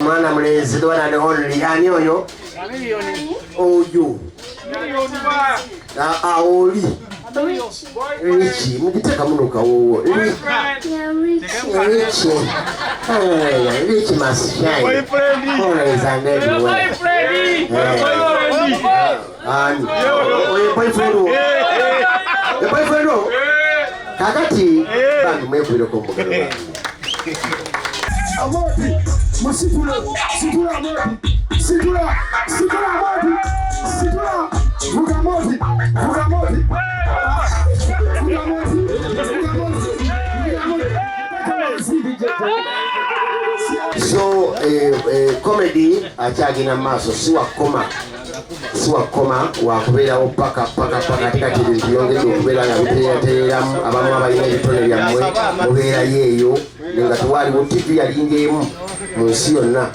Omwana mulenzi, the one and only. Ani oyo? Oyo. Ah, ah, oli Riki, mugiteeka muno kawoowo. Riki. Hey, Riki must shine always and everywhere. Ani oyo? Boyfriend wo? The boyfriend wo? Kakati bambi, mwekubireko omugalo bambi. Amoti, musitule, situla Amoti, situla, situla Amoti, situla, vuga Amoti, vuga Amoti, vuga Amoti, vuga Amoti, vuga Amoti. So comedy akyagenda mu maaso, si wakoma, si wakoma, wakubeerawo paka paka paka. Ate kati ebintu byongedde okubeera nga biteerateeramu. Abamu abalina ebitone byammwe mubeerayo eyo, nga tewaaliwo TV yalinga emu mu nsi yonna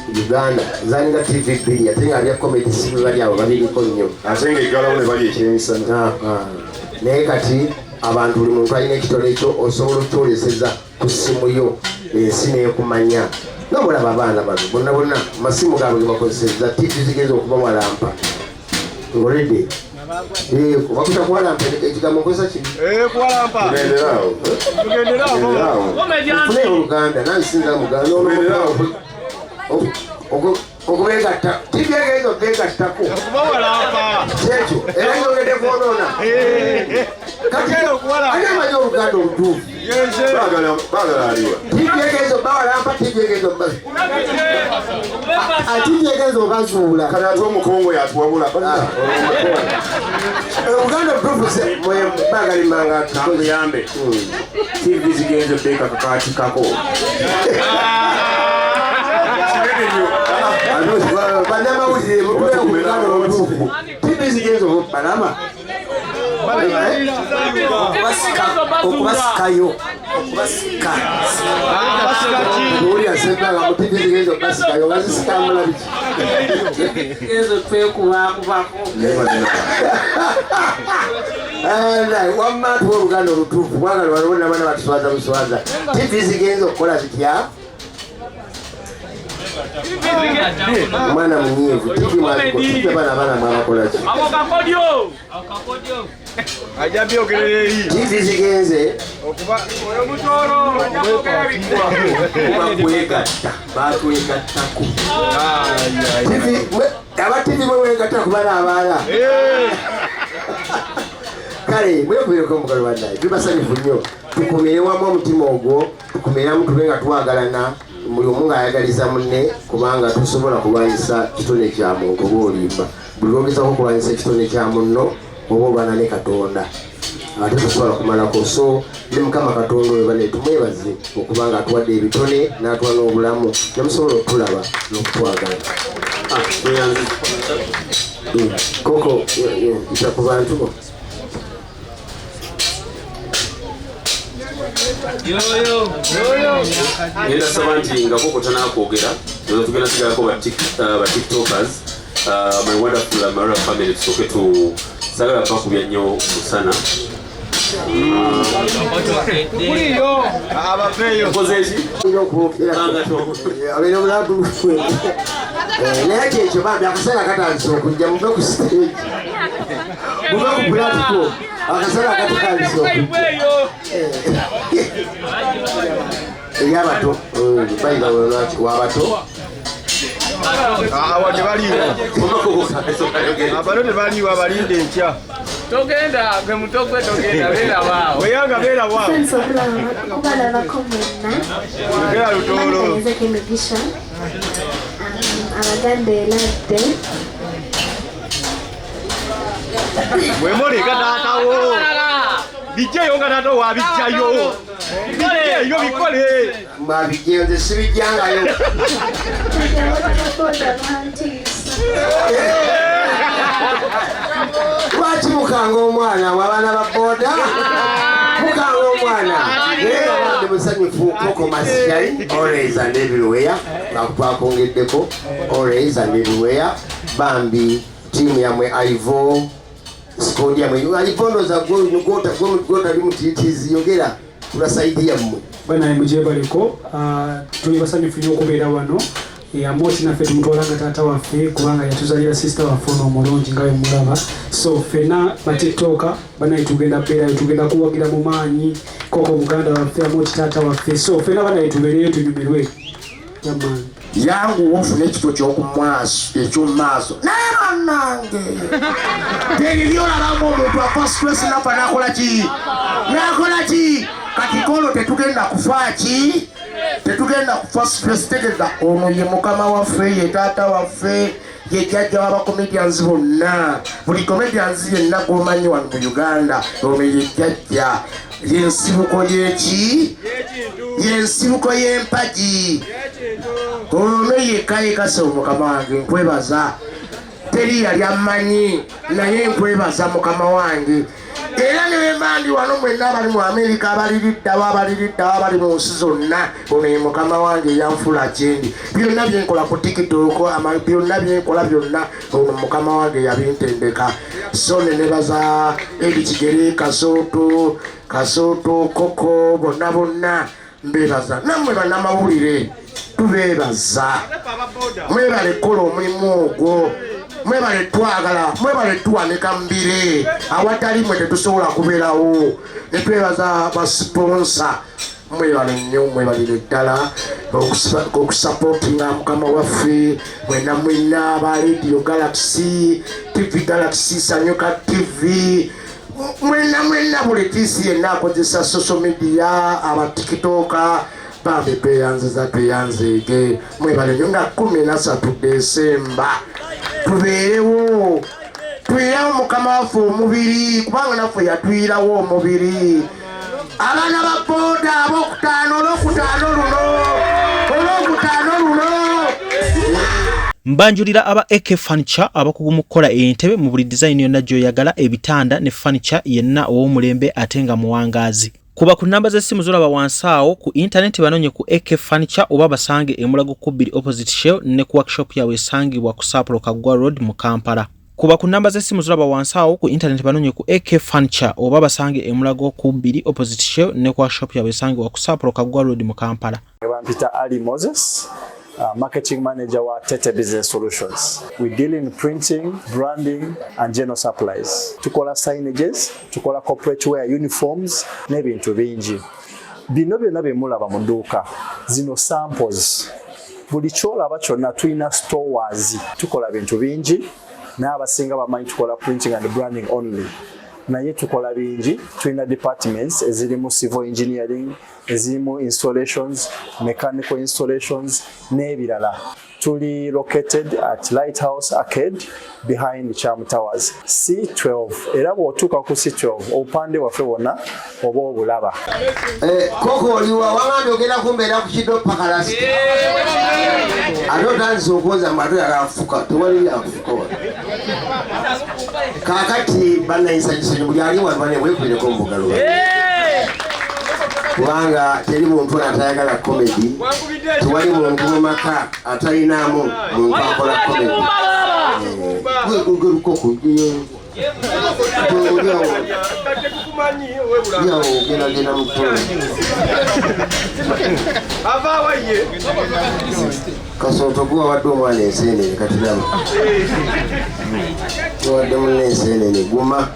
Uganda, zalinga TV bbiri, ate nga bya comedy si bali abo babiriko nnyo. Ate ng'eggalawo ne bali ekyemisana. Ah, ah. Naye kati abantu, buli muntu alina ekitone ekyo, osobola okukyoleseza ku ssimu yo, ensi neekumanya. Nga mulaba abaana bano bonna bonna masimu gaabwe gebakozeseza, TV zigenza okubawalampa ngolede bakuta kuwalampa. Ekigambo nkozesa ki? Tugenderaawo. Tugenderaawo. Nfune Oluganda nange sinza muganda okubegatta. TV egenza obegattako kyekyo, era nyongedde kwonoona. Kati ani amanyi Oluganda olutuufu? Baagala, baagala aliwa? TV egenza obawalampa, TV egenza oba Ate egenza obazuula. Kati ate Omukongo yatuwabula. Oluganda olutuufu bagalimanga. Kamuyambe, TV zigenze beeka kakatikako. Bannamawulire, mutule ku Luganda olutuufu. TV zigenza obalama. Okubasikayo, okubasika. Owulira sembanga mu TV zigenza obasikayo, bazisikambula biki? Genza twekubakubako. Wamma tuwa Oluganda olutuufu, kubanga waliwo nabaana batuswaza buswaza. TV zigenza okukola zitya? Omwana munyiivu. TV mwaziko TV, abaana, abaana mwabakolaki? Ako kakodyo. Ajja byogerera eri. TV zigenze Oyo mutoro ajja kwogera biggwa. Kuba kwegatta, batwegattako. TV aba TV bwe wegatta ku bana abaana. Kale mwekubireko omugalo bannaye, tuli basanyufu nnyo. Tukumire wamu omutima ogwo, tukumiramu, tube nga twagalana, buli omu ng'ayagaliza munne, kubanga tosobola kulwanyisa kitone kya muntu oba olimba. Buli lwogezako okulwanyisa ekitone kya munno, oba olwana ne Katonda, ate tosobola kumalako. So ne Mukama Katonda oyo bane tumwebaze okuba nga atuwadde ebitone n'atuwa n'obulamu, nemusobola okutulaba n'okutwagala. Ah, tweyanze. Koko ita ku bantu bo. Ngenda saba nti nga koko tanakwogera, oza tugenda sigalako ba TikTokers, my wonderful Amarula family, tusooke tu sagala bakubya nnyo musana. Nkoze eki? Olina okwogera abeera obulamu, naye kyekyo bambi, akaseera katandise okujja. Muve ku stage, muve ku platform, akaseera katandise okujja eri abato. Bayiga wabato. Awa tebaliiwo, abato tebaliiwo, abalinde enkya. Togenda gwe muto, gwe togenda, beera waawo. Weyanga beera waawo. Nsanyuse okubalabako mwenna. Yogera Lutooro. Banayezeko emigisha. Abaganda eradde. Bwemuleka taatawo, bijjeyo nga taatawo wabijjayo, bijjeyo bikole. Mwabijjeyo, nze sibijjangayo. Boda bantiisa. Lwaki mukanga omwana? Abaana ba boda mukanga omwana, naye abadde musanyufu. Koko must shine always and everywhere. Twakwongeddeko always and everywhere. Bambi tiimu yammwe Ivo, squad yammwe Ivo, ndooza gwotali mutiitiizi, yogera kulwa side yammwe. Banaye mugyebaleko. Tuli basanyufu nnyo okubeera wano. Amooti naffe tumutwala nga taata waffe kubanga yatuzalira sister waffe ono omulungi nga bwemulaba. So ffenna batiktoka banaye tugenda kubeerayo, tugenda kuwagira mu maanyi Koko muganda waffe, Amooti taata waffe. So ffenna banaye tubeereyo tunyumirwe. Yamaani. Yanguwa ofune ekifo eky'omu maaso, naye bannange teriri olabanga omuntu afa stress nafa nakola ki, nakola ki. Kati kolo tetugenda kufa ki, tetugenda kufa stress. Tegeza ono ye mukama waffe, ye taata waffe, ye jjajja w'abacomedians bonna. Buli comedians yenna gwomanyi wano mu Uganda, ono ye jjajja, yensibuko yeki, yensibuko y'empagi. Ono yekka yekase. Mukama wange nkwebaza, teri yali ammanyi naye nkwebaza mukama wange. Era ne ndi wano mwenna abali mu Amerika, abaliriddawo, abaliriddawo, abali mu nsi zonna, ono ye mukama wange yanfula kyendi. Byonna byenkola ku TikTok, byonna byenkola byonna, ono mukama wange yabintendeka. So nenebaza Edi Kigere, Kasooto, Kasooto, Koko, bonna bonna mbebaza. Nammwe bannamawulire tubeebaza, mwebale kukola omulimu ogwo, mwebale twagala, mwebale tuwanika mbire, awatali mwe tetusobola kubeerawo. Netwebaza basponsor, mwebale nnyo, mwebalire ddala okusupportinga mukama waffe. Mwena mwena ba Radio Galaxy, TV Galaxy, Sanyuka TV, mwena mwena, buli tisi yenna akozesa social media, abatikitoka bambi, tweyanziza, tweyanzeege, mwebale nnyo. Nga 13 Desemba tubeerewo, tuyirawo mukama waffe omubiri, kubanga naffe yatuyirawo omubiri. Abaana ba boda abokutaano, olwokutaano luno, olwokutaano luno. Mbanjulira aba AK Furniture, abakugu mu kukola entebe mu buli design yonna gy'oyagala, ebitanda ne furniture yenna ow'omulembe ate nga muwangaazi. Kuba ku namba z'essimu zolaba wansi awo ku intaneti, banoonye ku AK Furniture oba basange Emulago 2 opposite Shell ne ku workshop yaabwe esangibwa ku Sapulo Kaggwa Road mu Kampala. Kuba ku namba z'essimu zolaba wansi awo ku intaneti, banoonye ku AK Furniture oba basange Emulago 2 opposite Shell ne ku workshop yaabwe esangibwa ku Sapulo Kaggwa Road mu Kampala. Bampita Ali Moses, marketing manager wa Tete Business Solutions. We deal in printing, branding and general supplies. Tukola signages, tukola corporate wear, uniforms n'ebintu bingi. Bino byonna bye mulaba mu dduuka, zino samples. Buli kyolaba kyonna tulina stores. Tukola bintu bingi, naye abasinga bamanyi tukola printing and branding only. Naye tukola bingi, tulina departments ezirimu civil engineering, ezirimu installations, mechanical installations n'ebirala. Tuli located at Lighthouse Arcade behind Cham Towers C12, era bw'otuuka ku C12 obupande bwaffe bwonna oba obulaba. Koko oliwa? Wagambye ogenda kumbeera ku kido pakalasi, ate otandise okwoza mbu ate oyagala kufuka. Tewali byakufuka wano. Kaakati bannayisanyusanyo, buli ali wano bane weekubireko mu bugalo, kubanga teri muntu ono atayagala comedy, tewali muntu mu maka atalinaamu muntu akola comedy. Koko yawo ogendagenda mu ttolo. Avaawa ye. Kasooto gwe wawadde omwana enseenene, kati nabo owadde munna enseenene, guma.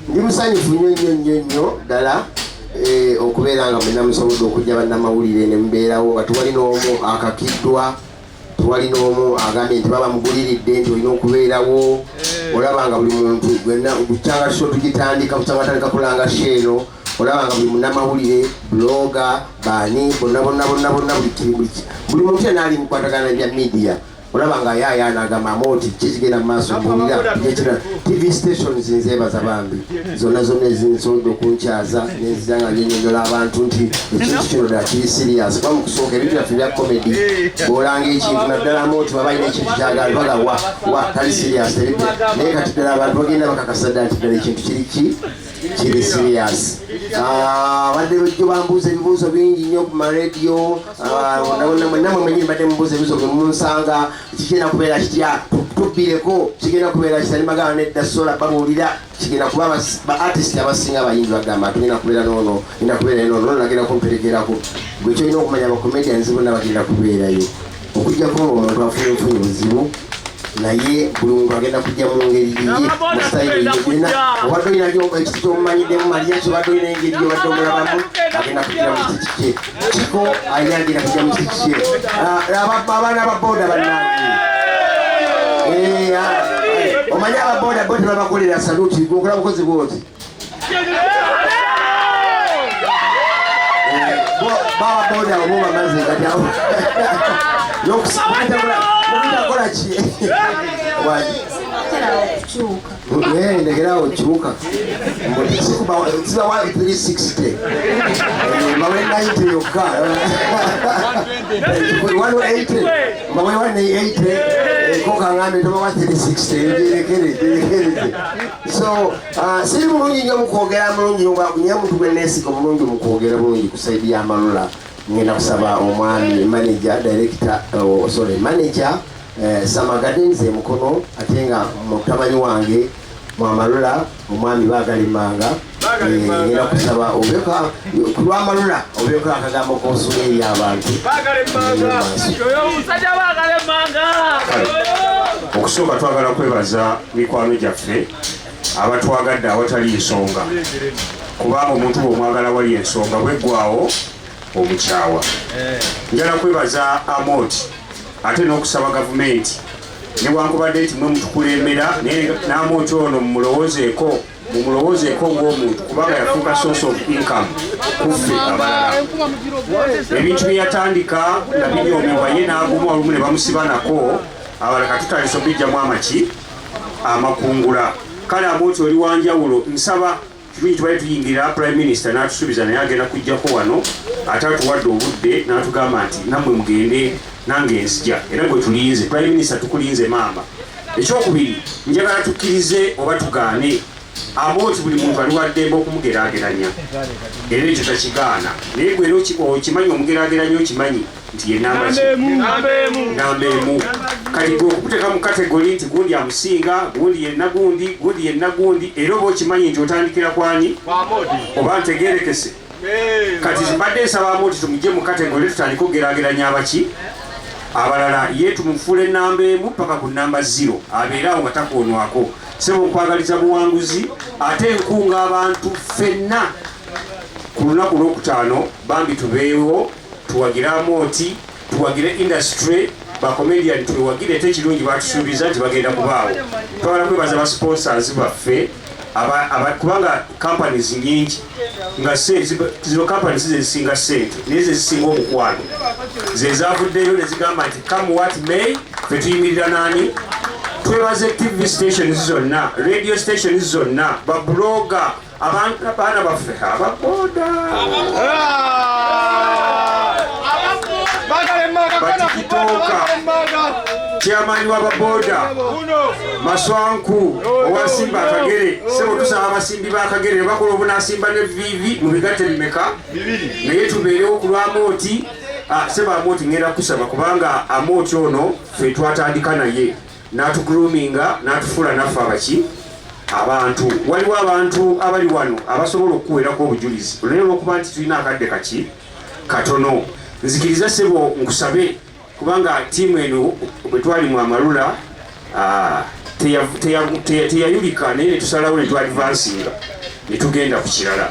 Ndi musanyufu nnyo nnyo nnyo nnyo ddala okubeera nga mwenna musobodde okujja bannamawulire ne mubeerawo nga tewali n'omu akakiddwa, tewali n'omu agambye nti baba muguliridde nti olina okubeerawo. Olaba nga buli muntu gwenna bukyanga show tugitandika, bukyanga tandika kulanga show eno, olaba nga buli munnamawulire, blogger, baani bonna bonna bonna bonna, buli muntu yenna ali mukwatagana bya media, olaba nga yaaya nagamba Amooti kikigenda mu maaso, mbuulira ekira. TV stations nzeebaza bambi zonna zonna ezinsobodde okunkyaza nenzira nga nyenyonyola abantu nti ekintu kino ddala kiri serious, kuba mu kusooka ebintu byaffe bya comedy, bw'olanga ekintu naddala Amooti baba alina ekintu kyagala baga wa wa tali serious teridde. Naye kati ddala abantu bagenda bakakasa ddala nti ddala ekintu kiri ki, kiri serious. Badde bajjo bambuuza ebibuuzo bingi nnyo ku marediyo, namwe mwenyini mbadde mubuuza ebibuuzo bwe munsanga, kigenda kubeera kitya, tubbireko, kigenda kubeera kitya, nimagamba nedda, sola babuulira kigenda kuba ba artist abasinga abayimbi bagamba tugenda kubeera noono, genda kubeera noono, nagenda kumperekerako. Gwe kyolina okumanya, abacomedians bonna bagenda kubeerayo, okujjako omuntu afunye obufunyi buzibu, naye buli muntu agenda kujja mu ngeri yiye, mu sitayiro yiye. Obadde olina ekiti kyomumanyiddemu, Maria, kyobadde olina engeri gyobadde omulabamu, agenda kujja mu kiti kikye. Kiko alina agenda kujja mu kiti kikye. Abaana ba boda bannange, omanyi ababoda bo tebabakolera saluti, gwokola bukozi bwoti. Bawa boda obo bamaze kati awo nokukola ki? Ndekerawo kyuka, sibawa 360, mbawe 90 yokka, 180, mbawe 180 koka ngambe tobawa 360, gyerekere gyerekereze. So siri mulungi nnyo mukwogera mulungi, nye omuntu gwe neesiga omulungi mukwogera bulungi ku side y'Amalula. Ngenda kusaba omwami manager director, oh, sorry, manager Summer Gardens e Mukono, ate nga mutabanyi wange Mwamalula, omwami Bagalimanga, ngenda kusaba obeka ku lw'Amalula, obeko akagambo k'osula eri abantu. Omusajja Bagalimanga. Okusooka twagala kwebaza mikwano gyaffe abatwagadde awatali nsonga, kubanga omuntu bw'omwagala wali ensonga bweggwawo omukyawa. Njala kwebaza Amoti ate n'okusaba gavumenti, newankubadde nti mwe mutukulembera, naye n'Amoti ono mumulowoozeeko, mumulowoozeeko ng'omuntu, kubanga yafuuka source of income kuffe abalala. Ebintu bye yatandika nga binyomebwa, ye n'aguma, olumu ne bamusiba nako, abalala katutandisa obijjamu amaki amakungula. Kale Amoti oli wanjawulo. Nsaba kirungi tubale tuyingira, Prime Minister n'atusuubiza naye agenda kujjako wano, ate atuwadde obudde n'atugamba nti nammwe mugende nange nzija, era gwe tulinze. Prime Minister, tukulinze maama. Ekyokubiri, njagala tukkirize oba tugaane, Amoti buli muntu ali waddembe okumugeraageranya, era ekyo takigaana, naye gwe era okimanyi omugeraageranya, okimanyi nti ye namba ki? Namba emu. Kati gwe okukuteeka mu category nti gundi amusinga, gundi yenna gundi, gundi yenna gundi, era oba okimanyi nti otandikira kwani oba ntegerekese. Kati mbadde nsaba Amoti tumugye mu category, tutandike okugeraageranya abaki abalala, ye tumufuule namba emu paka ku namba 0, abeere awo nga takoonwako. Sebo, nkwagaliza buwanguzi, ate nkunga abantu ffenna ku lunaku lwokutaano, bambi tubeewo tuwagire Amoti, tuwagire industry, bacomedian tuwagire. Ate ekirungi batusuubiza nti bagenda kubaawo. Twagala kwebaza ba sponsors baffe, kubanga companies nyingi nga zino companies zezisinga sente, naye zezisinga omukwano, zezavuddeyo nezigamba nti come what may, fe tuyimirira nani. Twebaze TV stations zonna, radio stations zonna, bablogger, abaana baffe ababoda, batikitoka, chairman w'ababoda Maswanku owasimba Akagere. Sebo, tusaba abasimbi b'Akagere bakola obunasimba ne vivi mu bigatte bimeka, naye tubeerewo ku lw'Amooti. Sebo Amooti, ngenda kusaba, kubanga Amooti ono ffe twatandika naye n'atugroominga n'atufuula naffe abaki abantu. Waliwo abantu abali wano abasobola okukuweerako obujulizi, olinaye olwokuba nti tulina akadde kaki katono, nzikiriza sebo nkusabe, kubanga ttiimu eno bwe twali mu Amalula teyayulika, naye netusalawo ne twadvansinga ne tugenda ku kirala.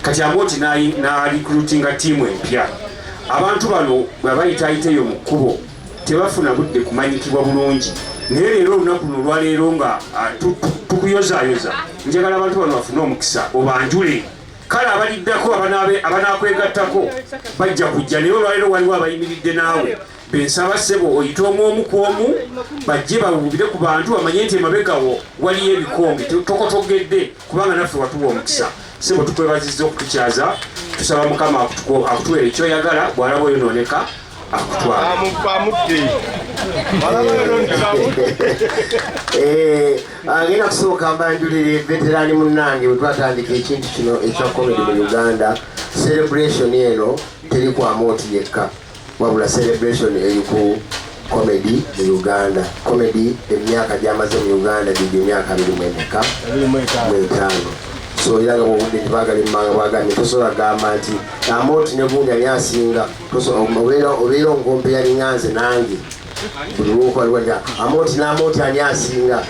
Kati Amoti n'arecruitinga ttiimu empya. Abantu bano bwe bayitaayita eyo mu kkubo tebafuna budde kumanyikibwa bulungi, naye leero olunaku luno olwaleero nga tukuyozaayoza, njagala abantu bano bafune omukisa obanjule. Kale abaliddako abanakwegattako bajja kujja, naye olwaleero waliwo abayimiridde naawe bensaba ssebo oyite omu omu ku omu, bajje bawubire ku bantu bamanye nti emabegawo waliyo ebikonge tokotogedde, kubanga naffe watuwa omukisa. Ssebo, tukwebazizza okutukyaza, tusaba Mukama akutuwere ekyoyagala, bw'alaba oyonooneka akutwala. Agenda kusooka mbanjulire veterani munnange. Bwe twatandika ekintu kino ekya comedy mu Uganda, celebration eno teri ku Amoti yekka, wabula celebration eri ku comedy mu Uganda. Comedy emyaka gyamaze mu Uganda gigi emyaka abiri mu emeka? Mu etaano. So era nga bwobudde tebagala emmanga bwagambye tosobola gamba nti Amooti ne gundi ani asinga, obeera onkompeya linga nze nange buli lwokola Amooti n'Amooti ani asinga.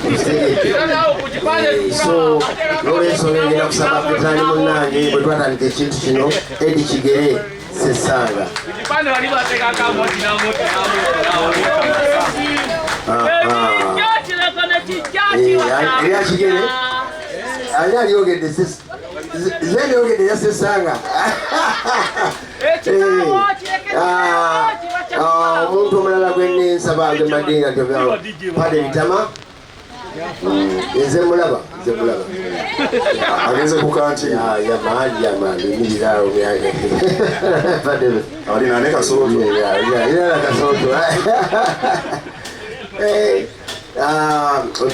Okitegedde? So n'olwensonga ngenda kusaba petani munnange bwe twatandika ekintu kino, Edi Kigere Sesanga. Kipande bali bateekako Amooti n'Amooti n'Amooti n'Amooti. Ekijja kireka ne kijja kiwata. Erya Kigere ani alyogedde? Ze lyogedde erya Sesanga. Ekikaawo kireke kiba kya Omuntu omulala gwe nensaba gwe mbadde nga pade Bitama, nze mulaba, nze mulaba. Agenze ku kantini. Yamaani yamaani emirirawo pade. Alina ne Kasooto. Era Kasooto.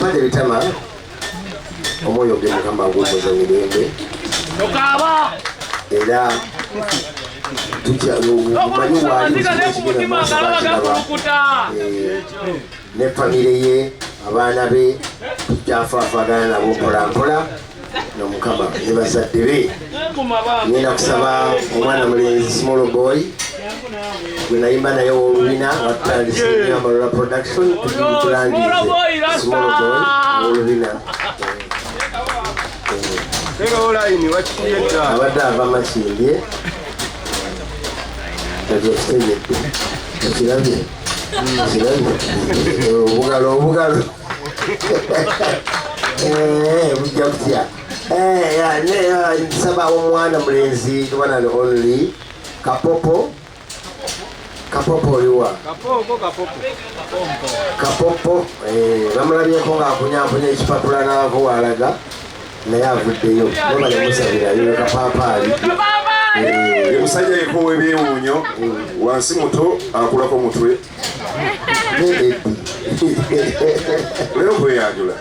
Pade Bitama, omwoyo gwe Mukama aguwummuze mirembe. Tokaaba. Era manyi Okukusa waali amaziga ne ku mutima agalaba gakulukuta. Ne famire ye, abaana be tukyafaafagana nabo mpola mpola nomukama ne bazadde be. Ngenda kusaba omwana mulenzi Small Boy gwe nayimba naye owolubina watutandise Amalula Production, tulandize Small Boy owolubina. Teekawo layini wakikuyedda. Abadde ava Makindye, kati okitegedde, okirabye, okirabye obugalo, obugalo bujja kutya. Nsaba omwana mulenzi one and only Kapopo. Kapopo oliwa? Kapopo, kapopo. Kapopo bamulabyeko ng'akunyakunya ekipapula n'abako waalaga naye avuddeyo nobale musabirayo kapaapaali. Ye musajja yekoowa ebyewuunyo, wansi muto akulako mutwe. Leero kweyanjula.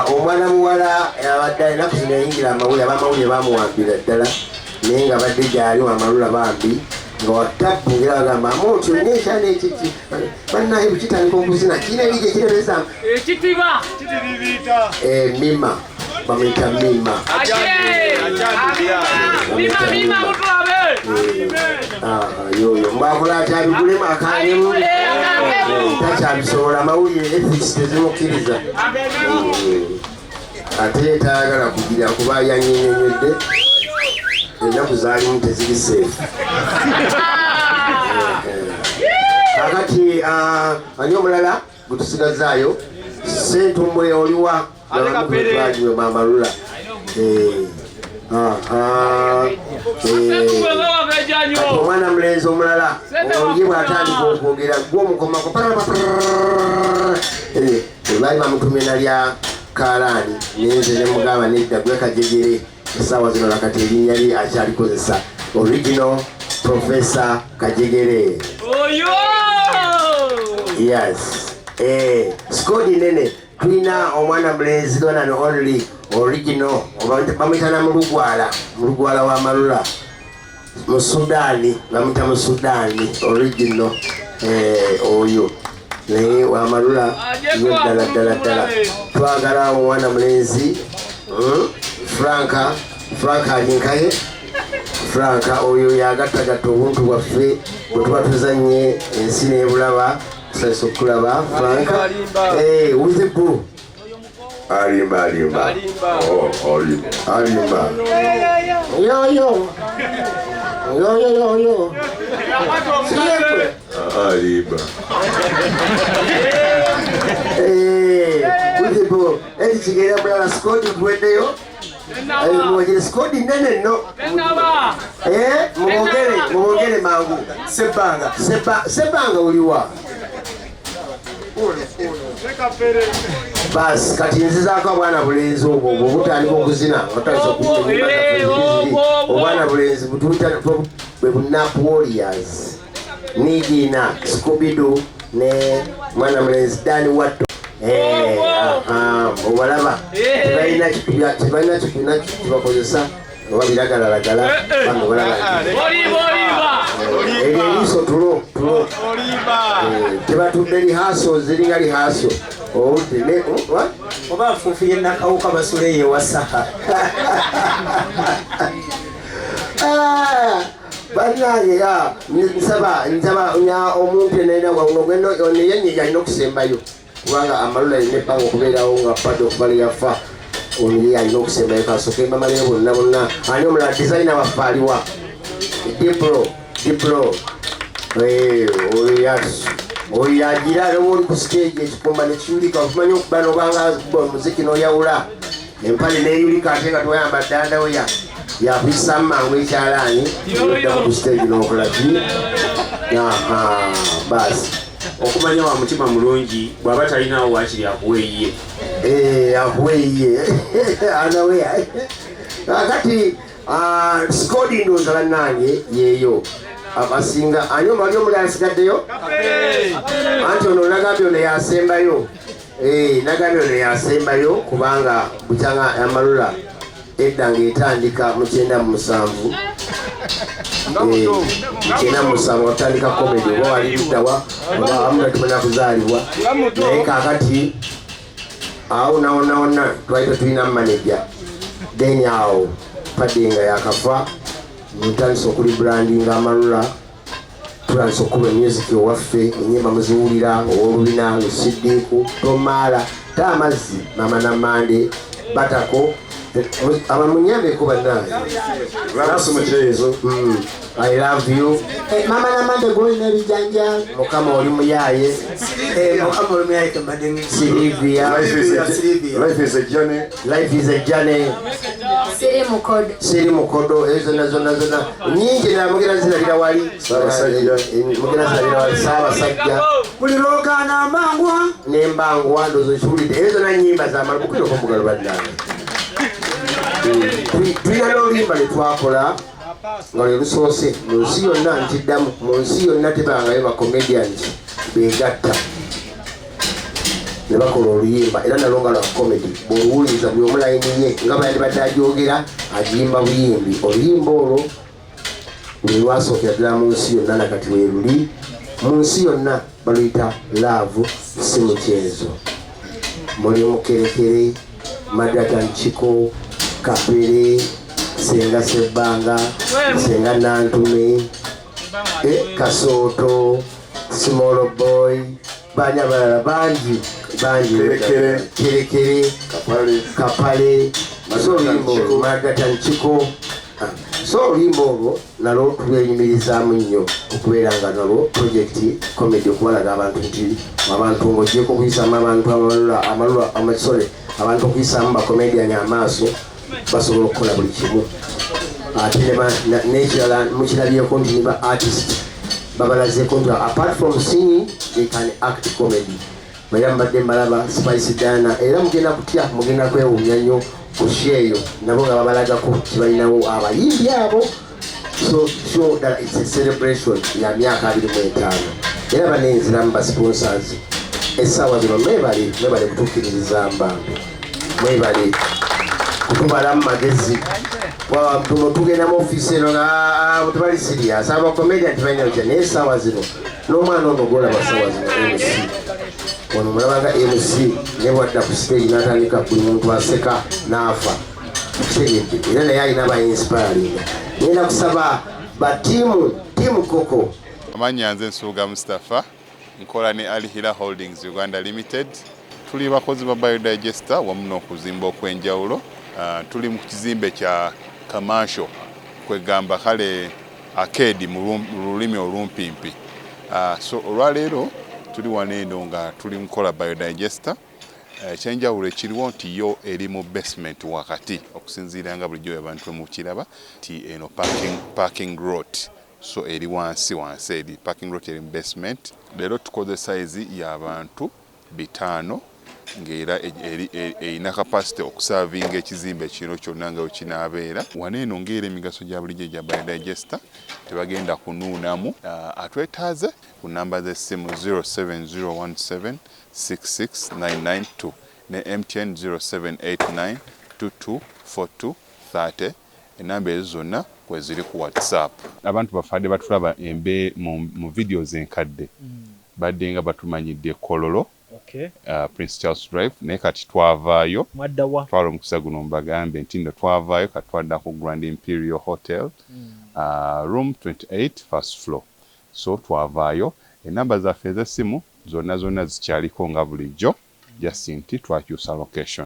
Omwana muwala abadde ennaku zino yayingira amawulire, abamawulire bamuwambira ddala naye nga badde gyali Wamalula bambi nga watabbu ngera bagamba Amooti olina ekyana ekiki bannaye bwe kitandika okuzina kirina erigi ekiremesa. Ekitiba. Mima bamuyita Mima. Aje! Mima mima mutulabe. Yoyo mbwakola ati abigulemu akangemu takyabisobola, amawulire ethics tezimukkiriza ate tayagala kugira kuba yanyinyonyodde ennaku zaalimu teziri safe. Kakati ani omulala gwetusigazaayo? Sentumbwe oliwa? Twaliwe Mamalula. Kati omwana mulenzi omulala ye bw'atandika okwogera gwomukomako baali bamutumye nalya kalaani nenze nemugamba nedda gwe Kajegere essaawa zino nakati erinnya lye akyalikozesa, original Professor Kajegere. Oyo! Yes, squad nene tulina omwana mulenzi one and only original bamuyita na Mulugwala, Mulugwala wa Malula mu Sudaani, bamuyita mu Sudaani original. Oyo naye Wamalula yo ddala ddala ddala. Twagala omwana mulenzi Franka, Franka alinkaye Franka oyo yagattagatta obuntu bwaffe bwe tuba tuzanye ensi n'ebulaba tusanyusa okukulaba Franka. Wuzibu. Alimba, alimba. Oh, alimba. Alimba yoyo yoyo yoyo siyekwe. Alimba. Wuzibu ekigera mulala squad tuweddeyo muwagire squad nene nno. Tenaba. Mubogere, mubogere mangu. Sebbanga. Sebbanga oliwa? Basi kati nzizaako obwana bulenzi obwo obwo butandika okuzina otandisa obwana bulenzi butuyita bwe bunap warriors nigina Scobido ne mwana mulenzi Dani Watto. Obalaba tebalina tebalina kipina kibakozesa oba biragalalagala bano balaba. Olimba olimba. Eryo eriiso tulo tulo. Tebatudde rehearsal, ziringa rehearsal owudde ne Oba nfuufu ye Nakawuka basula eyo ewasaha. Bannange nsaba nsaba omuntu yenna yenye alina okusembayo kubanga Amarula alina ebbanga okubeerawo nga padde okuva lwe yafa, ono ye alina okusembayo. Kasooke mbamaleyo bonna bonna. Ani omulala? Designer waffe aliwa? Diplo, Diplo oyo yagira oba oli ku stage ekikumba nekiyulika, okimanyi okuba nobanga omuziki noyawula empale neyulika ate nga toyambadde underwear, yakuyisamu mangu ekyalaani oddamu ku stage n'okola ki? Baasi. Okumanya wa mutima mulungi, bw'aba talinawo waakiri akuwa eyiye. Akuwa eyiye underwear. Kati squad ndowooza bannange yeeyo abasinga. Ani omali omulala asigaddeyo? Anti ono nagambye ono yasembayo, nagambye ono yasembayo kubanga bukyanga Amarula edda ng'etandika mu 97, 97 watandika comedy, oba wali luddawa oba amu tatumanya kuzaalibwa. Naye kakati awo nawonawonna twali tetulina manager, then awo padde nga yakafa, ntandise okurebrandinga Amarula, tutandise okukuba music owaffe, enyimba muziwulira, owolubina Lusidiiku, Tomaala, ta amazzi, Mama Namande, Batako, aba munyambeko bannange. Lasi. I love you. Mama Namande gwolina ebijanjaalo. Mukama oli muyaye. Mukama oli muyaye tembadde. Silivia. Life is a journey. Life is a journey. Siri mukodo. Siri mukodo, ezo zonna zonna zonna nyingi na mugenda zirabira wali. Ssaabasajja. Mugenda zirabira wali Ssaabasajja. Buli lwogaana mbangwa. Nembangwa ndozo kiwulidde, ezo zonna nyimba zamala mukwireko mugalo bannange. Tulina n'oluyimba lwe twakola nga lwe lusoose mu nsi yonna, nkiddamu, mu nsi yonna tebangayo bacomedians begatta ne bakola oluyimba, era nalwo nga lwa comedy. Bw'oluwuliriza buli omu layini ye nga bayandibadde agyogera, agiyimba buyimbi. Oluyimba olwo lwe lwasookera ddala mu nsi yonna, nakati we luli mu nsi yonna, baluyita Love Si Mukyezo. Mulimu Kerekere, Madatanchiko, Kapere, Senga Sebbanga, Senga Nantume, Kasooto, Small Boy, bani abalala bangi bangi. Kerekere. Kerekere. Kapale. Kapale. So oluyimba olwo Madatanchiko, so oluyimba olwo nalwo tulwenyumirizaamu nnyo okubeera nga nalwo project comedy, okubalaga abantu nti abantu ng'ogyeko okuyisaamu abantu amalula amalula amasole abantu okuyisaamu bacomedian amaaso, basobola okukola buli kimu. Ate n'ekirala mukirabyeko nti ne ba artist babalazeeko nti apart from singing they can act comedy. Era mubadde mbalaba Spice Diana, era mugenda kutya, mugenda kwewuunya nnyo ku show eyo nabo nga babalagako kibalinawo abayimbi abo. So show ddala it's a celebration ya myaka 25. Era banenziramu ba sponsors essaawa zino, mwebale, mwebale kutukkiririza mbambi, mwebale kutubalamu magezi. Tuno tugenda mu ofiisi eno nga tebali serious, abacomedian tebalina kya, naye essaawa zino n'omwana ono gwolaba ssaawa zino MC ono mulabanga MC, naye bwadda ku stage n'atandika buli muntu aseka n'afa, kitegedde, era naye alina ba inspiring. Ngenda kusaba ba tiimu, tiimu Koko. Amannya nze Nsubuga Mustapha, nkola ne Al Hila Holdings Uganda Limited. Tuli bakozi ba biodigester wamu n'okuzimba okw'enjawulo. Tuli mu kizimbe kya commercial, kwegamba kale arcade mu lulimi olumpimpi. So olwaleero tuli wano eno nga tuli mukola biodigester. Ekyenjawulo ekiriwo nti yo eri mu basement wakati, okusinziira nga bulijjo abantu mukiraba nti eno parking lot, so eri wansi wansi, eri parking lot, eri mu basement. Leero tukoze size y'abantu 500, ng'era erina capacity okuservinga ekizimbe kino kyonna nga wekinaabeera. Wano eno ng'era emigaso gya bulijjo egya biodigester, tebagenda kunuunamu. Atwetaaze ku namba z'essimu 07017 66992 ne MTN 0789 2242 30. Enamba ezo zonna kweziri ku WhatsApp. Abantu bafadde batulaba embe mu videos enkadde, badde nga batumanyidde Kololo. Prince Charles Drive, naye kati twavaayo. Mwaddawa? Twala omukisa guno mbagambe nti nno twavaayo, kati twadda ku Grand Imperial Hotel, room 28, first floor. So twavaayo, enamba zaffe ez'essimu zonna zonna zikyaliko nga bulijjo, just nti twakyusa location.